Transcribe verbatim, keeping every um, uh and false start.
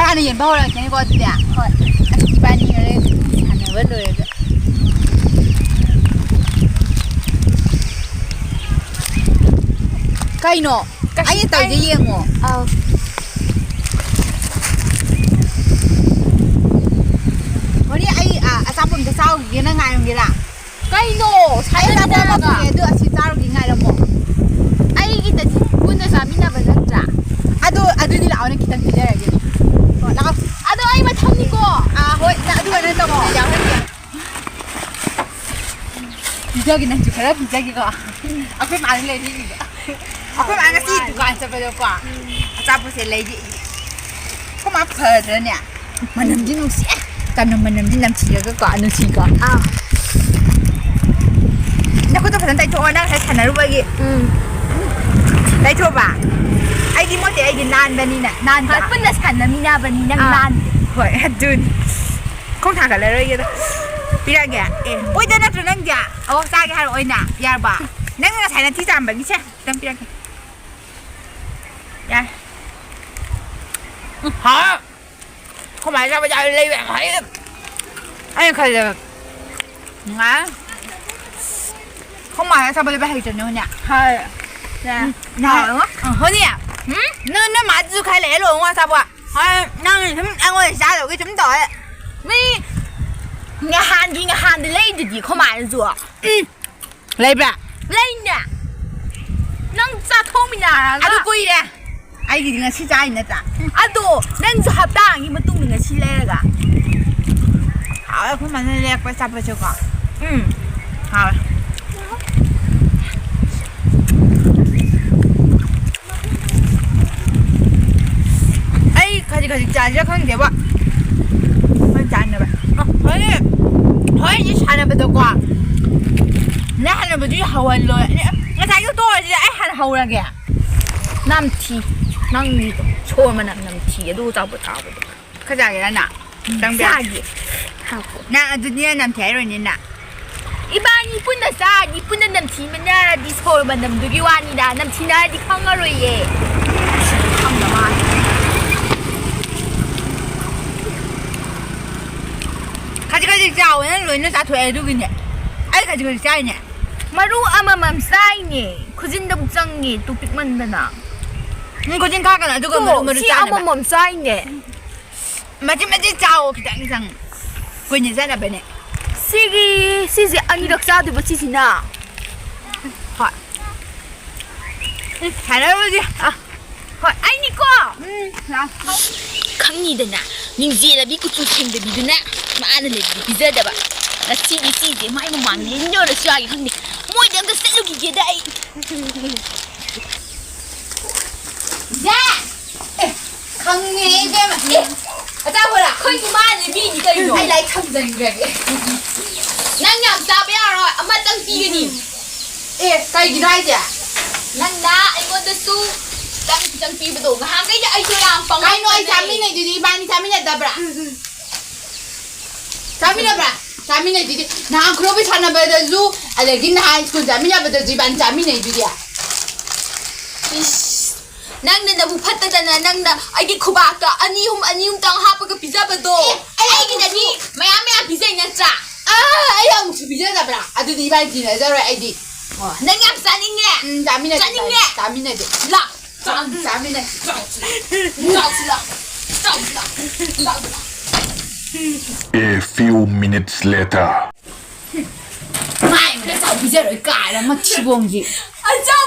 ꯍꯥꯟꯅ ꯌꯦꯟꯕ ꯍꯧꯔꯛꯀꯦꯅꯦꯀꯣ, ꯑꯗꯨꯗꯤ꯫ ꯍꯣꯏ꯫ ꯑꯁ, ꯏꯕꯥꯅꯤ ꯍꯣꯔꯦꯟ ꯁꯥꯟꯅꯕ ꯂꯣꯏꯔꯒ꯫ ꯀꯩꯅꯣ? ꯀꯩꯁꯨ ꯑꯩꯅ ꯇꯧꯔꯤꯁꯦ ꯀꯥꯏꯗꯦ꯫ ꯌꯦꯡꯉꯣ꯫ ꯑꯧ꯫ ꯍꯣꯔꯦꯟ ꯑꯩ, ꯑ, ꯑꯆꯥꯄꯣꯠ ꯑꯝꯇ ꯆꯥꯔꯨꯈꯤꯒꯦ, ꯅꯪ ꯉꯥꯏꯔꯝꯒꯦꯔꯥ? ꯀꯩꯅꯣ? ꯑꯩ ꯑꯆꯥꯄꯣꯠ ꯑꯃ ꯁꯥꯟꯅꯔꯒ꯫ ꯄꯨꯔꯛꯑꯦ, ꯑꯗꯨ ꯑꯁꯤ ꯆꯥꯔꯨꯒꯦ, ꯉꯥꯏꯔꯝꯃꯣ꯫ ꯑꯩꯒꯤꯗꯗꯤ ꯄꯨꯟꯅ ꯆꯥꯃꯤꯟꯅꯕ ꯅꯠꯇ꯭ꯔꯥ? ꯑꯗꯨ, ꯑꯗꯨꯗꯤ ꯂꯥꯛꯑꯣꯅꯦ, ꯈꯤꯇꯪ ꯄꯤꯖꯔꯒꯦ꯫ ꯍꯣꯏ, ꯂꯥꯛꯑꯣ꯫ ꯑꯗꯣ ꯑꯩ ꯃꯊꯪꯅꯤꯀꯣ꯫ ꯑꯥ, ꯍꯣꯏ, ꯅꯪ ꯑꯗꯨꯒ ꯅꯪ ꯇꯧꯔꯣ, ꯌꯥꯎꯍꯟꯒꯦ꯫ ꯄꯤꯖꯒꯦ, ꯅꯪꯁꯨ ꯈꯔ ꯄꯤꯖꯒꯦꯀꯣ꯫ ꯑꯩꯈꯣꯏ ꯃꯥꯅ ꯂꯩꯕꯤꯔꯤꯕ꯫ ꯑꯩꯈꯣꯏ ꯃꯥ ꯉꯁꯤ ꯗꯨꯀꯥꯟ ꯆꯠꯄꯗꯀꯣ, ꯑꯆꯥꯄꯣꯠꯁꯦ ꯂꯩꯔꯛꯏ꯫ ꯑꯩꯈꯣꯏ ꯃꯥ ꯐꯗ꯭ꯔꯅꯦ? ꯃꯅꯝꯗꯤ ꯅꯨꯡꯁꯤꯌꯦ꯫ ꯆꯅꯝ ꯃꯅꯝꯗꯤ ꯅꯝꯊꯤꯔꯒꯀꯣ, ꯅꯨꯡꯁꯤꯀꯣ꯫ ꯑꯥ꯫ ꯅꯈꯨꯠꯇꯣ ꯐꯖꯅ ꯇꯩꯊꯣꯛꯑꯣ, ꯅꯪ ꯉꯁꯥꯏ ꯁꯥꯟꯅꯔꯨꯕꯒꯤ꯫ ꯎꯝ꯫ ꯇꯩꯊꯣꯛꯑꯕ? ꯑꯩꯗꯤ ꯃꯣꯠꯇꯦ, ꯑꯩꯗꯤ ꯅꯥꯟꯕꯅꯤꯅ, ꯅꯥꯟꯗ꯭ꯔꯥ? ꯍꯣꯏ, ꯄꯨꯟꯅ ꯁꯥꯟꯅꯃꯤꯟꯅꯕꯅꯤ, ꯅꯪ ꯑꯥ꯫ ꯅꯥꯟꯗꯦ꯫ ꯍꯣꯏ, ꯑꯗꯨꯅꯤ꯫ ꯈꯣꯡ ꯊꯥꯡꯒꯠꯂꯔꯣꯏꯒꯦꯗ꯫ ꯄꯤꯔꯛꯑꯒꯦ꯫ ꯑꯦ, ꯑꯣꯏꯗ ꯅꯠꯇ꯭ꯔꯣ ꯅꯪꯗꯤ? ꯑꯣ, ꯆꯥꯒꯦ ꯍꯥꯏꯔꯣ, ꯑꯣꯏꯅ? ꯌꯥꯔꯕ? ꯅꯪ ꯉꯁꯥꯏ ꯅꯊꯤ ꯆꯥꯝꯕꯒꯤꯁꯦ ꯈꯤꯇꯪ ꯄꯤꯔꯛꯀꯦ꯫ ꯌꯥꯔꯦ꯫ ꯎꯝ, ꯍꯥ? ꯀꯃꯥꯏꯅ ꯆꯥꯕ ꯌꯥꯕ ꯂꯩꯕ ꯌꯥꯝ ꯍꯩ꯫ ꯑꯩꯅ ꯈꯜꯂꯦꯕ, ꯉꯥꯏ꯫ ꯀꯃꯥꯏꯅ ꯆꯥꯕ ꯂꯩꯕ ꯍꯩꯇ꯭ꯔꯅꯦ, ꯍꯣꯏꯅꯦ? ꯍꯣꯏ꯫ ꯎꯝ, ꯅꯍꯥꯟ ꯍꯣꯏꯅꯦ꯫ ꯎꯝ? ꯅꯪ, ꯅꯪ ꯃꯥꯗꯨꯁꯨ ꯈꯔ ꯂꯩꯔ ꯂꯣꯡꯉꯣ ꯑꯆꯥꯄꯣꯠ꯫ ꯍꯣꯏ, ꯅꯪ ꯁꯨꯝ ꯑꯩꯉꯣꯟꯗ ꯆꯥꯗꯧꯒꯤ ꯁꯨꯝ ꯇꯧꯔꯦ꯫ ꯃꯤ ꯅꯍꯥꯟꯒꯤ ꯅꯍꯥꯟꯗ ꯂꯩꯗꯨꯗꯤ ꯈꯣꯃꯥꯅꯁꯨ꯫ ꯎꯝ꯫ ꯂꯩꯕ꯭ꯔꯥ? ꯂꯩꯅꯦ꯫ ꯅꯪ ꯆꯥꯊꯣꯛꯃꯤꯟꯅꯔꯒ꯫ ꯑꯗꯨ ꯀꯨꯏꯔꯦ꯫ ꯑꯩꯒꯤꯗꯤ ꯉꯁꯤ ꯆꯥꯔꯤ ꯅꯠꯇ꯭ꯔꯥ? ꯑꯗꯣ ꯅꯪꯁꯨ ꯍꯞꯇꯥ ꯑꯃꯒꯤ ꯃꯇꯨꯡꯗ ꯉꯁꯤ ꯂꯩꯔꯒ꯫ ꯍꯥꯎꯋꯦ ꯑꯩꯈꯣꯏ ꯃꯥꯅ ꯂꯩꯔꯛꯄ ꯑꯆꯥꯄꯣꯠꯁꯦꯀꯣ꯫ ꯎꯝ꯫ ꯍꯥꯎꯋꯦ꯫ ꯑꯩ ꯈꯖꯤꯛ ꯈꯖꯤꯛ ꯆꯥꯁꯤꯔꯥ ꯈꯪꯗꯦꯕ꯫ ꯍꯣꯏ ꯆꯥꯅꯕ꯫ ꯑ, ꯍꯣꯏ꯫ ꯍꯣꯏ, ꯁꯥꯟꯅꯕꯗꯀꯣ꯫ ꯅꯪ ꯁꯥꯟꯅꯕꯗꯨꯗꯤ ꯍꯧꯍꯜꯂꯣꯏ꯫ ꯉꯁꯥꯏꯒꯤ ꯇꯣꯛꯑꯁꯤꯗ ꯑꯩ ꯍꯥꯟꯅ ꯍꯧꯔꯒꯦ꯫ ꯅꯝꯊꯤ꯫ ꯅꯪꯒꯤꯗꯣ ꯁꯣꯔ ꯃꯅꯝ ꯅꯝꯊꯤ꯫ ꯑꯗꯨ ꯑꯆꯥꯄꯣꯠ ꯆꯥꯕꯗꯣ꯫ ꯈꯔ ꯆꯥꯒꯦꯔꯥ ꯅꯪ? ꯆꯪꯕ꯭ꯔꯥ? ꯆꯥꯒꯦ꯫ ꯍꯥꯎꯀꯣ꯫ ꯅꯪ ꯑꯗꯨꯗꯤ ꯅꯪ ꯅꯝꯊꯤ ꯍꯥꯏꯔꯣꯏꯅꯦ ꯅꯪ? ꯏꯕꯥꯅꯤ ꯄꯨꯟꯅ ꯆꯥꯔꯗꯤ ꯄꯨꯟꯅ ꯅꯝꯊꯤꯃꯤꯟꯅꯔꯗꯤ ꯁꯣꯔ ꯃꯅꯝꯗꯨꯒꯤ ꯋꯥꯅꯤꯗ, ꯅꯝꯊꯤꯅꯔꯗꯤ ꯈꯪꯉꯔꯣꯏꯌꯦ꯫ ꯈꯪꯗ ꯃꯥꯜꯂꯦ꯫ ꯅꯪ ꯂꯣꯏꯅ ꯆꯥꯊꯣꯛꯑꯦ ꯑꯗꯨꯒꯤꯅꯦ꯫ ꯑꯩ ꯈꯖꯤꯛ ꯈꯖꯤꯛ ꯆꯥꯏꯅꯦ꯫ ꯃꯔꯨ ꯑꯃꯃꯝ ꯆꯥꯏꯅꯦ꯫ ꯈꯨꯖꯤꯟꯗꯕꯨ ꯆꯪꯉꯦ ꯇꯨ ꯄꯤꯛꯃꯟꯗꯅ꯫ ꯎꯝ, ꯈꯨꯖꯤꯟ ꯈꯥꯛꯀꯅꯨ ꯑꯗꯨꯒ ꯃꯔꯨ ꯇꯣ, ꯃꯔꯨ ꯁꯤ ꯆꯥꯅꯕ꯫ ꯑꯃꯃꯝ ꯆꯥꯏꯅꯦ꯫ ꯃꯆꯤꯠ ꯃꯆꯤꯠ ꯆꯥꯎꯑꯣ ꯈꯤꯇꯪ ꯈꯤꯇꯪ꯫ ꯀꯨꯏꯅ ꯆꯥꯅꯕꯅꯦ꯫ ꯁꯤꯒꯤ ꯁꯤꯁꯦ ꯑꯅꯤꯔꯛ ꯆꯥꯗꯣꯏꯕ ꯁꯤꯁꯤꯅ꯫ ꯍꯣꯏ꯫ ꯎꯝ, ꯁꯥꯟꯅꯔꯨꯔꯁꯤ꯫ ꯑ, ꯍꯣꯏ ꯑꯩꯅꯤꯀꯣ꯫ ꯎꯝ, ꯂꯥꯛꯑꯣ꯫ ꯈꯪꯅꯤꯗꯅ ꯅꯤꯡꯖꯦꯜꯂꯕꯤ ꯀꯨꯆꯨ ꯁꯦꯡꯗꯕꯤꯗꯨꯅ ꯃꯥꯅ ꯂꯩꯕꯗꯤ ꯄꯤꯖꯗꯕ꯫ ꯉꯁꯤꯗꯤ ꯁꯤꯁꯦ ꯃꯥꯏ ꯃꯃꯥꯡꯗ ꯂꯦꯟꯖꯔꯁꯨ ꯌꯥꯒꯦ ꯈꯪꯗꯦ꯫ ꯃꯣꯏꯗꯤ ꯑꯝꯇ ꯆꯠꯂꯨꯈꯤꯒꯦꯗ ꯑꯩ꯫ ꯌꯥ! ꯑꯦ, ꯈꯪꯉꯦ ꯏꯕꯦꯝꯃ꯫ ꯑꯦ, ꯑꯆꯥꯄꯣꯠꯂ? ꯑꯩꯈꯣꯏ ꯏꯃꯥꯅꯦ ꯃꯤꯅꯤ ꯀꯩꯅꯣ꯫ ꯑꯩ ꯂꯥꯏꯔꯤꯛ ꯊꯝꯖꯟꯈ꯭ꯔꯒꯦ꯫ ꯅꯪ ꯌꯥꯝ ꯆꯥꯕ ꯌꯥꯔꯣꯏ, ꯑꯃꯇꯪ ꯄꯤꯒꯅꯤ꯫ ꯑꯦ, ꯀꯩꯒꯤꯅꯣ ꯍꯥꯏꯁꯦ? ꯅꯪꯅ ꯑꯩꯉꯣꯟꯗꯁꯨ ꯈꯤꯇꯪ ꯈꯤꯇꯪ ꯄꯤꯕꯗꯣ ꯉꯍꯥꯟꯈꯩꯗꯤ ꯑꯩꯁꯨ ꯌꯥꯝ ꯄꯪꯉꯦ꯫ ꯀꯩꯅꯣ ꯑꯩ ꯆꯥꯃꯤꯟꯅꯩꯗꯨꯗꯤ ꯏꯕꯥꯅꯤ ꯆꯥꯃꯤꯟꯅꯗꯕ꯭ꯔꯥ? ꯆꯥꯃꯤꯟꯅꯕ꯭ꯔꯥ? ꯆꯥꯃꯤꯟꯅꯩꯗꯨꯗꯤ꯫ ꯅꯍꯥꯟ ꯈꯨꯔꯧꯕꯤ ꯁꯥꯟꯅꯕꯗꯁꯨ, ꯑꯗꯒꯤ ꯅꯍꯥꯟ ꯁ꯭ꯀꯨꯜ ꯆꯥꯃꯤꯟꯅꯕꯗꯁꯨ ꯏꯕꯥꯅꯤ ꯆꯥꯃꯤꯟꯅꯩꯗꯨꯗꯤ꯫ ꯏꯁ, ꯅꯪꯅ ꯅꯕꯨ ꯐꯠꯇꯗꯅ ꯅꯪꯅ ꯑꯩꯒꯤ ꯈꯨꯕꯥꯛꯇ ꯑꯅꯤ ꯑꯍꯨꯝ ꯑꯅꯤ ꯑꯍꯨꯝꯇꯪ ꯍꯥꯞꯄꯒ ꯄꯤꯖꯕꯗꯣ꯫ ꯑꯦ, ꯑꯩ ꯑꯩꯒꯤꯗꯗꯤ ꯃꯌꯥꯝ ꯃꯌꯥꯝ ꯄꯤꯖꯩ ꯅꯠꯇ꯭ꯔꯥ? ꯑꯥ, ꯑꯩ ꯑꯃꯨꯛꯁꯨ ꯄꯤꯖꯗꯕ꯭ꯔꯥ? ꯑꯗꯨꯗꯤ ꯏꯕꯥꯅꯤ ꯇꯤꯟꯅꯖꯔꯣꯏ ꯑꯩꯗꯤ꯫ ꯑꯣ, ꯅꯪ ꯌꯥꯝ ꯆꯥꯅꯤꯡꯉꯦ? ꯎꯝ, ꯆꯥꯃꯤꯟꯅꯁꯦ, ꯆꯥꯅꯤꯡꯉꯦ? ꯆꯥꯃꯤꯟꯅꯁꯦ꯫ ꯂꯥꯛ꯫ ꯆꯥꯃꯤꯟꯅꯁꯦ꯫ ꯆꯥꯎꯁꯤ ꯂꯥꯛ꯫ ꯆꯥꯎꯁꯤ ꯂꯥꯛ꯫ ꯆꯥꯎꯁꯤ ꯂꯥꯛ꯫ A few minutes later. ꯃꯥꯏ ꯑꯝꯇ ꯆꯥꯎ ꯄꯤꯖꯔꯣꯏ ꯀꯥꯏꯅ ꯃꯊꯤꯕꯣꯡꯁꯤ꯫ ꯑꯆꯥꯎ